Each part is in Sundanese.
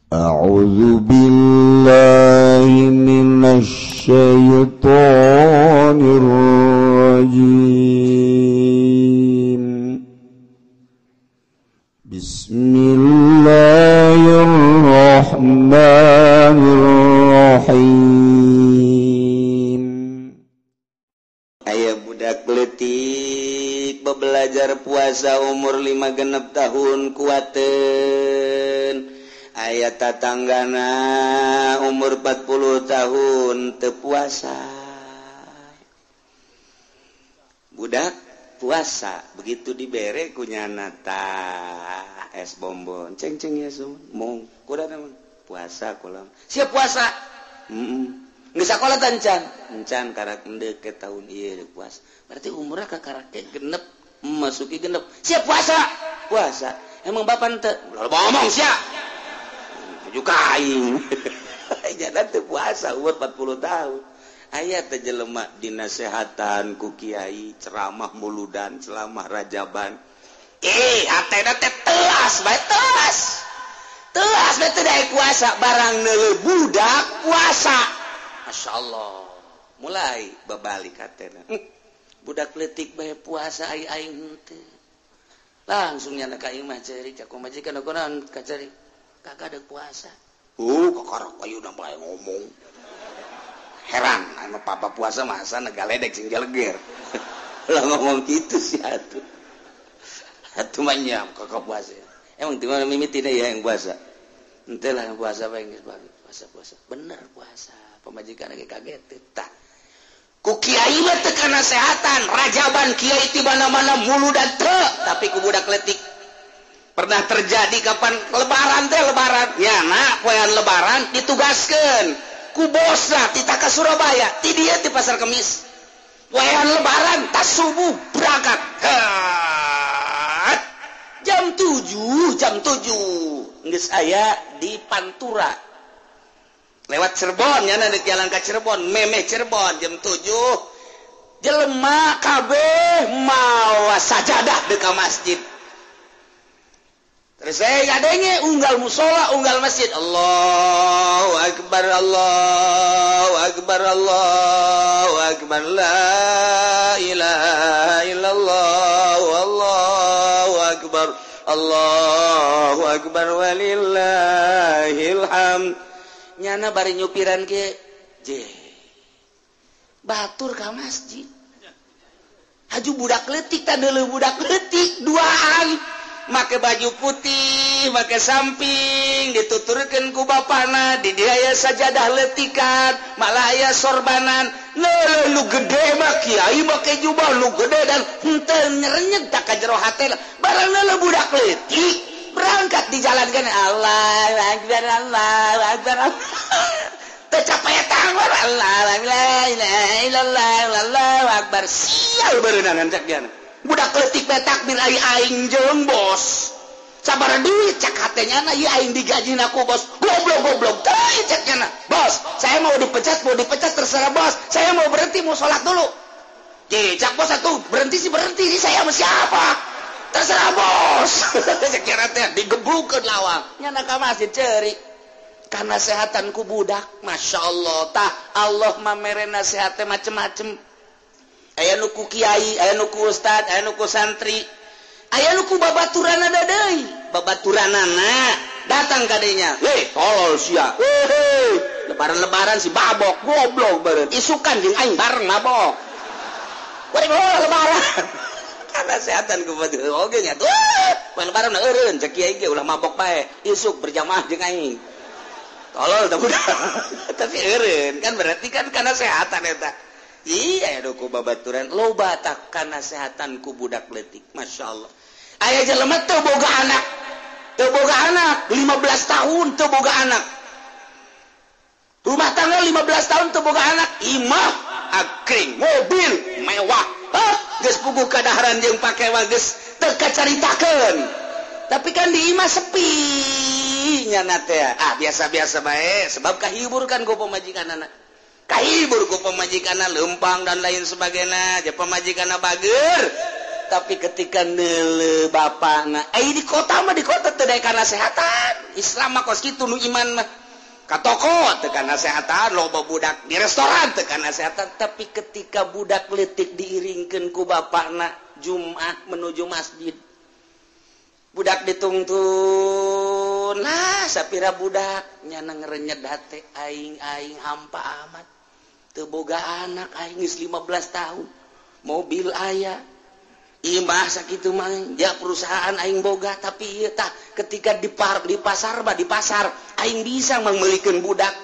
A'udzu billahi minasy syaithanir rajim. Bismillahirrahmanirrahim. Aya budak leutik belajar puasa umur 5 genep tahun kuateun. Aya tatanggana umur 40 tahun teu puasa. Budak puasa begitu dibere ku nyana tah es bonbon ceng-ceng ya sum mong kuda naon puasa kula siap puasa geus sakola teh encan encan karak endek ke tahun ieu puasa berarti umurna kakarak genep masuki genep siap puasa puasa emang bapak teu ulah ngomong sia juga aing jadi teu puasa umur 40 tahun. Aya teh jelema dinasehatan ku kiai ceramah muludan ceramah rajaban hatena teh telas bae telas telas bae teu daek puasa barang neuleuh budak puasa masyaallah mulai babalik hatena budak leutik bae puasa ai aing henteu langsung nyana ka imah ceurik cak pamajikan kunaon ka ceurik kakak ada puasa. Kakarak ayeuna bae ngomong. Heran, anu papa puasa masa negaledek sing jaleger. Lah ngomong kitu sih atuh. Atuh mah nya kakak puasa. Emang di mana mimitina ya yang puasa? Henteu lah yang puasa bae geus puasa-puasa. Bener puasa. Pamajikan ge kaget tah. Ku kiai mah teu kanasehatan, rajaban kiai ti mana-mana muludan teu, tapi ku budak leutik. Pernah terjadi kapan lebaran teh lebaran nyana poean lebaran ditugaskeun ku bosna ti ka Surabaya ti dieu ti Pasar Kemis poean lebaran tas subuh berangkat jam 7 geus aya di Pantura lewat Cirebon nyana di jalan ka Cirebon memeh Cirebon jam 7 jelema kabeh mawa sajadah deuk ka masjid. Terus saya ngadenge unggal musola, unggal masjid. Allahu akbar, Allahu akbar, Allahu akbar, la ilaha illallah, Allahu akbar, Allahu akbar walillahil hamd. Nyana bari nyupiran ke je. Batur ka masjid. Haju budak leutik tah deuleuh budak leutik duaan. Make baju putih, make samping, dituturkeun ku bapana, di dieu aya sajadah leutikan, malah aya sorbanan. Leuh nu gede mah kiai make jubah nu gede dan henteu nyerenyeg tak ka jero hate. Barang leuh budak leutik berangkat dijalankeun Allahu akbar Allahu akbar. Teu capek tangor Allah la ilaha illallah Allahu akbar. Sial beuneunan cek dia. Budak leutik bae takbir ai aing jeung bos. Sabar duit cak hatenya na ieu aing digajina ku bos. Goblok-goblok teuing cek nya. Bos, saya mau dipecat terserah bos. Saya mau berhenti mau salat dulu. Ye, cak bos atuh berhenti sih berhenti, ini saya sama siapa? Terserah bos. Cek nya teh digebrukeun lawang. Nya ka masjid ceurik. Karena sehatan ku budak, masyaallah tah Allah mah mere nasihat teh macem-macem. Aya nu ku kiai, aya nu ku ustad, aya nu ku santri, aya nu ku babaturanana deui. Babaturanana datang ka dinya. Hei, tolol sia. Hei, lebaran-lebaran si babok, goblok beureun. Isukan jeung aing bareng mabok. Bari lebaran. Karena sehatan ku batur oge nya tuh. Poe lebaran na eureun cek kiai ge ulah mabok bae. Isuk berjamaah jeung aing. Tolol teh budak. Tapi eureun kan berarti kan karena sehatan eta. Iya ya ku babaturan loba tak kanasehatan ku budak leutik masyaallah. Aya jelema teu boga anak. Teu boga anak 15 tahun teu boga anak. Rumah tangga 15 tahun teu boga anak, imah akring, mobil mewah. Hah, geus puguh kadaharan jeung pake mah geus teu kacaritakeun. Tapi kan di imah sepi nyana teh. Ah biasa-biasa bae sebab kahibur kan ku pamajikanana. Kahibur ku pamajikanna lempang dan lain sebagainya, je pamajikanna bager. Tapi ketika neuleuh bapana, di kota mah di kota teu daek nasehatan. Islam mah kos kitu nu iman mah. Ka toko teu nasehatan, loba budak di restoran teu nasehatan, tapi ketika budak leutik diiringkeun ku bapana Jumat menuju masjid. Budak ditungtun, lah sapira budak nyana ngerenyet hate aing-aing hampa amat. Teu boga anak aing geus 15 tahun. Mobil aya. Imah sakitu mah ya perusahaan aing boga, tapi ieu tah ketika di pasar mah di pasar aing bisa mangmeulikeun budak,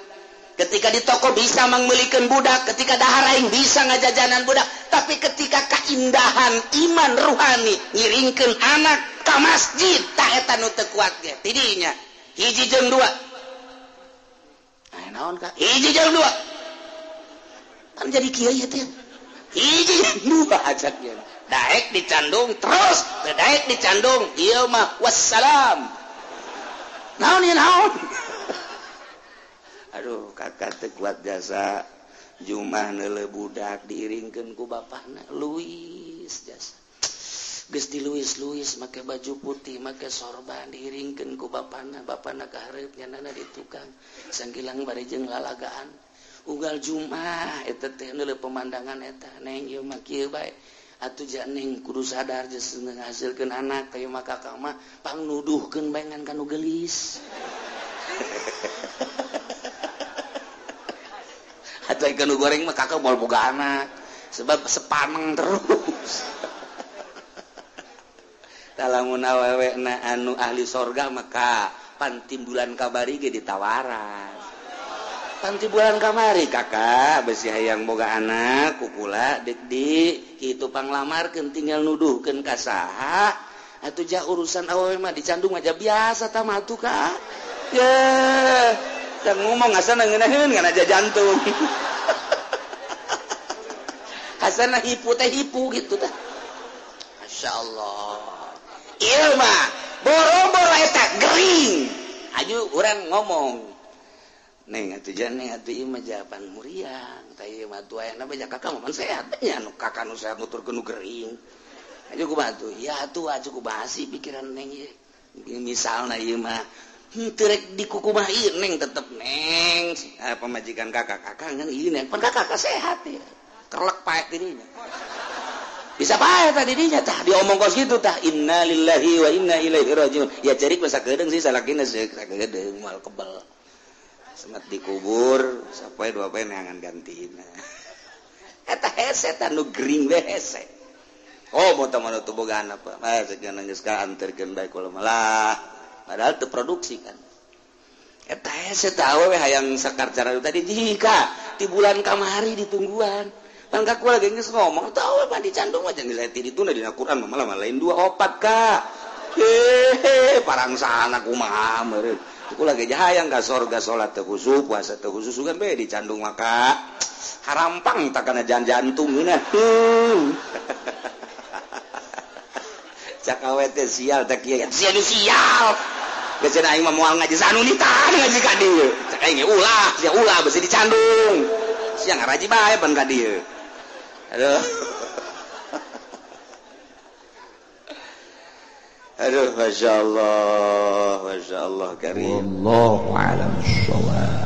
ketika di toko bisa mangmeulikeun budak, ketika dahar aing bisa ngajajanan budak, tapi ketika keindahan iman ruhani ngiringkeun anak ka masjid tah eta nu teu kuat ge tidinya hiji jeung dua. Naon ka hiji jeung dua kan jadi kieu ieu teh hiji jeung dua ajak ieu. Daek dicandung terus, daek dicandung, ieu mah wassalam. Naon ieu naon? Aduh, kakak teu kuat jasa. Jumah neuleuh budak diiringkeun ku bapana, Luis jasa. Geus di Luis-Luis make baju putih, make sorban diiringkeun ku bapana, bapana ka hareup nyanana di tukang. Sanggilang bari jeung lalagaan. Unggal Jumat eta teh neuleuh pemandangan eta, neng ieu mah kieu bae. Atuh janeng kudu sadar geus ngahasilkeun anak kayu mah kakak mah pangnuduhkeun bae ngan kanu geulis. Atuh kanu goreng mah kakak moal boga anak sebab sepaneng terus. Tah lamun awewena anu ahli sorga maka pantimbulan kabari ge ditawaran. Panti bulan kamari kakak besi hayang boga anak kukula dek di kitu panglamarkeun tinggal nuduhkeun ka saha atuh ja urusan awewe mah dicandung aja biasa tah mah atuh kak ye tah ngomong asana ngeunaheun ngan aja jantung asana hipu teh hipu gitu tah masyaallah ieu mah boro-boro eta gering aju urang ngomong neng atuh jane atuh ieu mah jawaban muriang tah ieu mah atuh ayana bae kakak mah sehat nya nu kakak nu sehat nuturkeun nu gering aju kumaha atuh ya atuh aju kumaha sih pikiran neng ieu misalna ieu mah henteu rek dikukumaha ieu neng tetep neng pamajikan kakak-kakak ngan ieu neng pan kakak sehat ya kerlek paek dirinya bisa pae tadi dinya tah diomong kos kitu tah innalillahi wa inna ilaihi rajiun ya cerik masa kedeung sih salakina sakedeung moal kebel semat dikubur sampai dua poe neangan gantina eta hese tah nu gering we hese oh mau teman teu boga anak mah sekian geus ka anterkeun bae kula malah padahal teu produksi kan eta hese tah awewe hayang sakar cara tadi jika ti bulan kamari ditungguan pan ka kula ge geus ngomong tah awewe mah dicandung mah jeung geus ti dituna dina Quran mah malah lain 2 4 ka hehe parangsana kumaha meureun ku lagi jahayang ka sorga salat teu khusyuk puasa teu khusyuk sugan bae dicandung maka harampang tak kana jantung geunah cak awe teh sial teh kieu sia nu sial geus cenah aing mah moal ngaji anu ditahan ngaji ka dieu cak aing ulah sia ulah besi dicandung sia ngaraji bae pan ka dieu aduh aduh, masya Allah karim. Wallahu a'lam bissawab.